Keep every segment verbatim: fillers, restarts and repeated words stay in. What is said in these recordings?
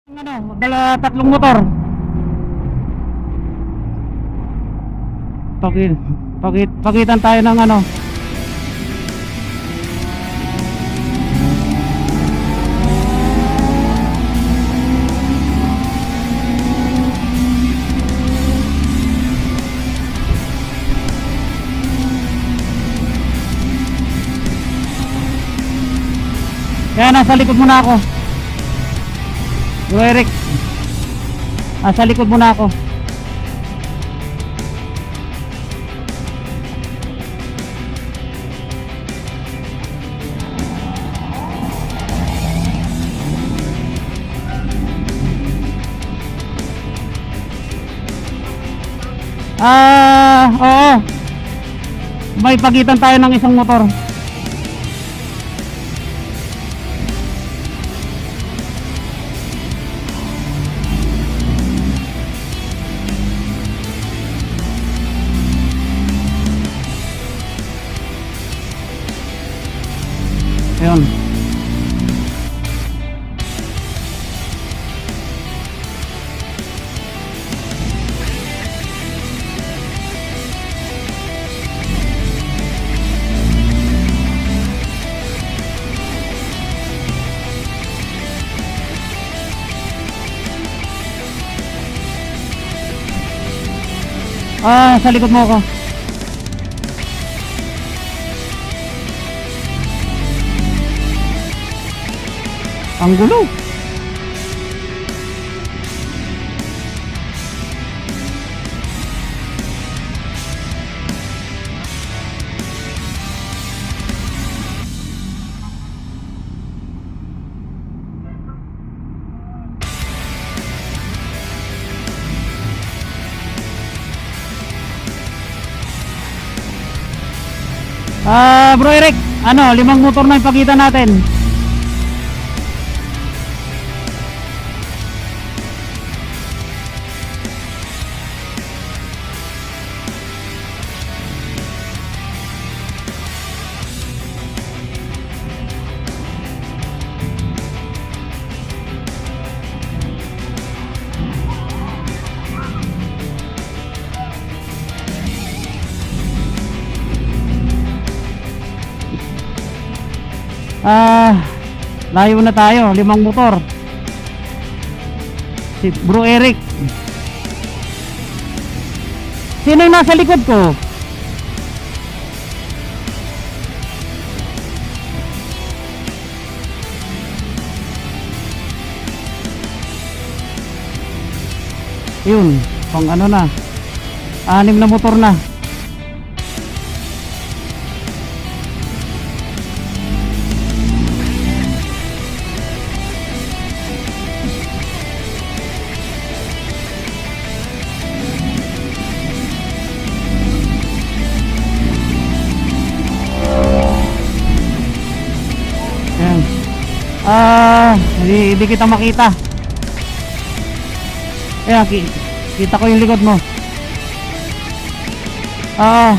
Ano, dala tatlong motor. Paki-, paki-, pakitan tayo ng ano. Kaya nasa likod muna ako. Bro Eric, nasa likod muna ako. Ah, oo. May pagitan tayo ng isang motor. Ayun. Ah, sa likod mo ako. Ang gulo. Ah, Bro Eric, ano, limang motor na yung pagitan natin. Ah, layo na tayo, limang motor. Si Bro Eric. Sino yung nasa likod ko? Yun, pang ano na. Anim na motor na. Ayan. Ah, hindi, hindi kita makita. Ayan, ki-, kita ko yung likod mo. Ah.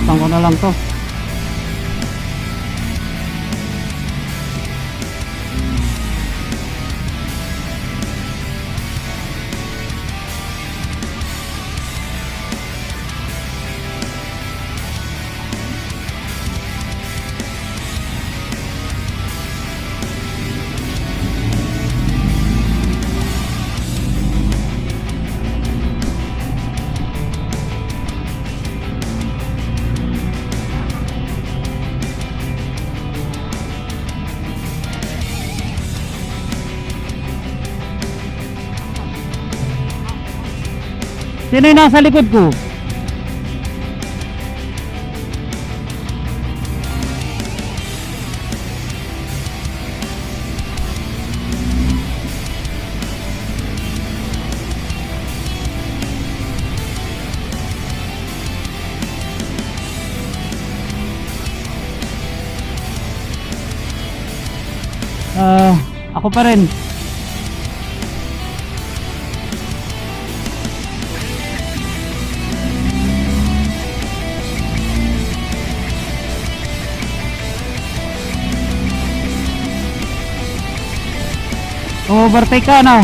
Saan ko na lang to? Sino yung nasa likod ko? Ah, Ako pa rin. Overtake ka, no?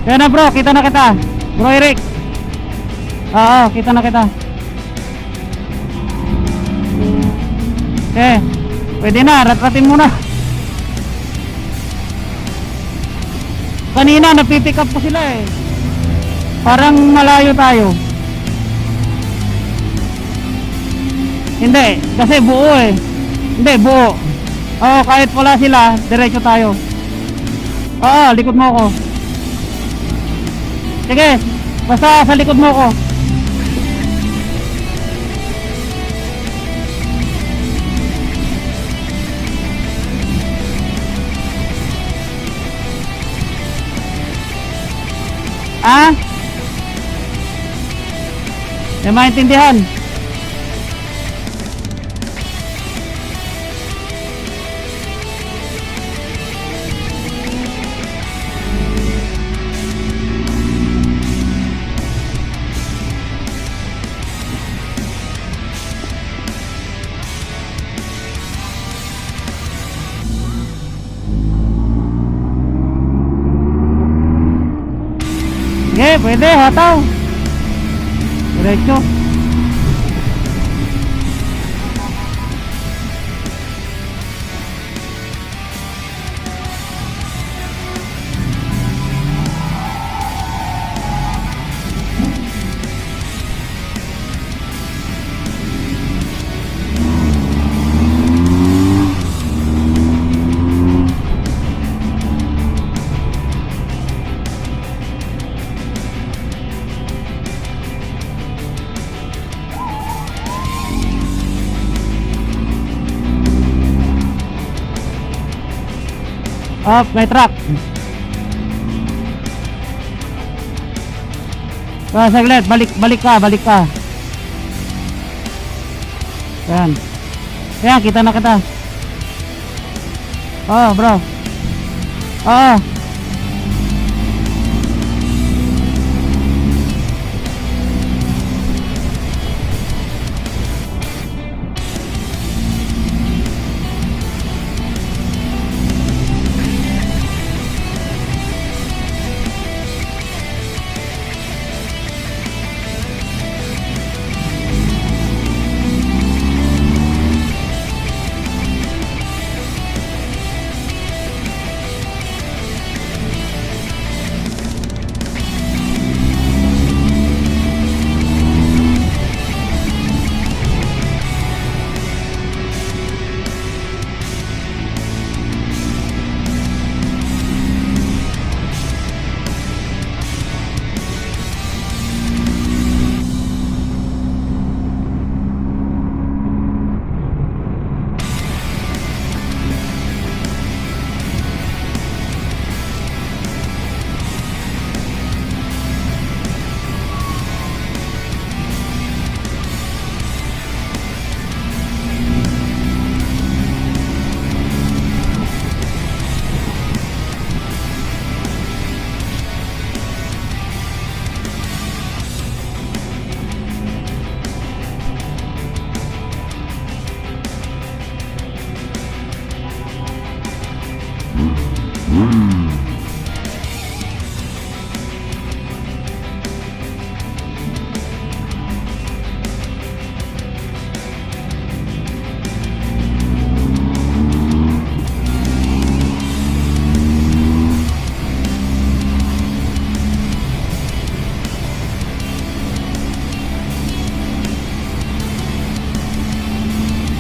Kaya na, bro, kita na kita. Bro Eric. Oo, kita na kita. Okay. Pwede na, ratratin mo na. Kanina, napipick up ko sila eh. Parang malayo tayo. Hindi, kasi buo eh. Hindi, buo. Oo, kahit wala sila, diretso tayo. Oo, likod mo ako. Sige, basta sa likod mo ako. Ha? May maintindihan? Sige, pwede, hataw. Diretso. Op, may truck. Ah, saglit, balik, balik ka, balik ka. Yan. Yan, kita na kita. Oo, bro. Oo.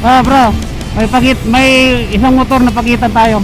Ah, bro, may pakit-, may isang motor na pakitan tayo.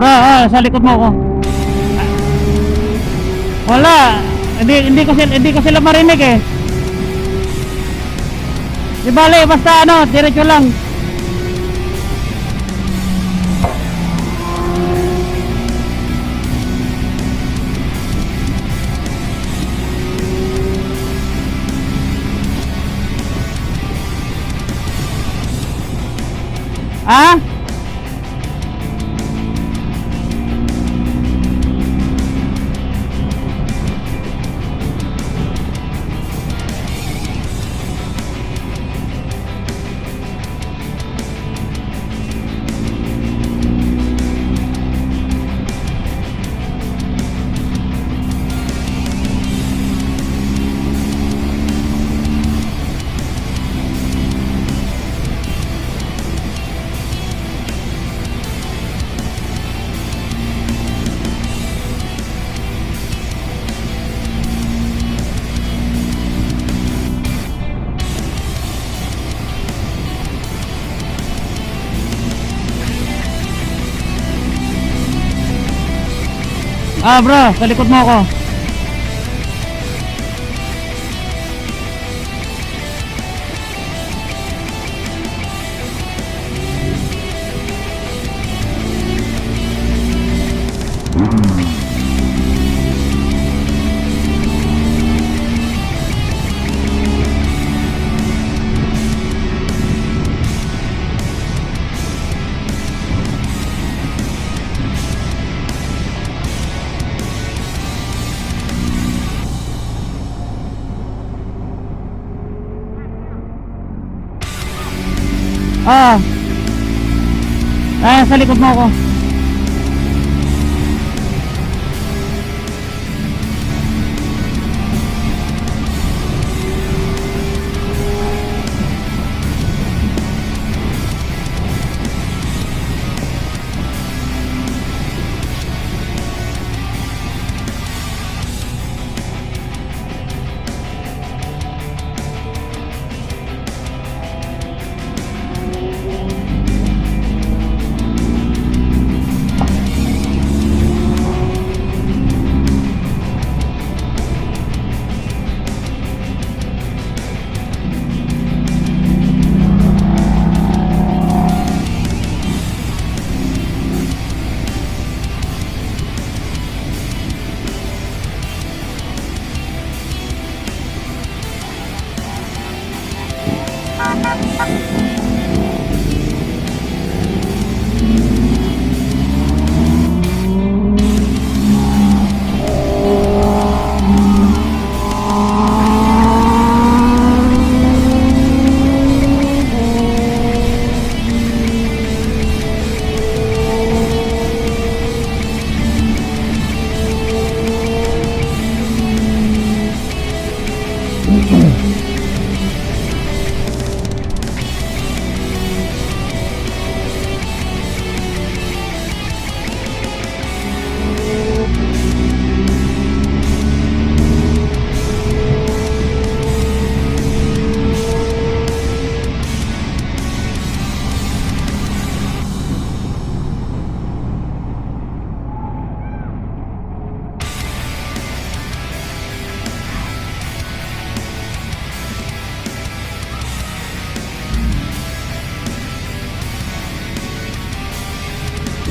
Bro, ah, sa likod mo ako. Wala. Hindi, hindi ko sila, hindi ko sila marinig eh. Di bale, basta ano, diretso lang. Ha? Ah, bro, sa likod mo ako. Ah. Ah, sa likod mo ako.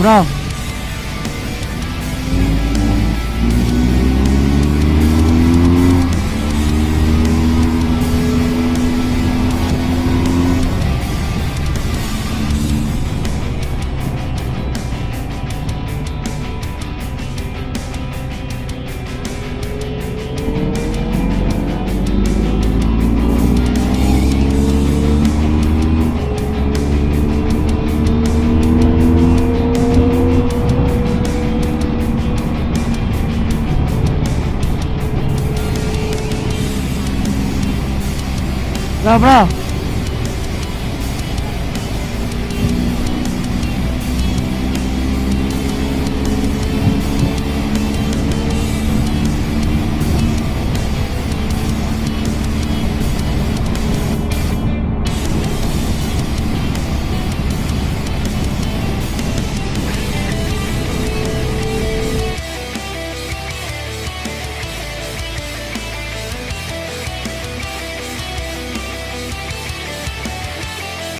Bro. Bro, bro.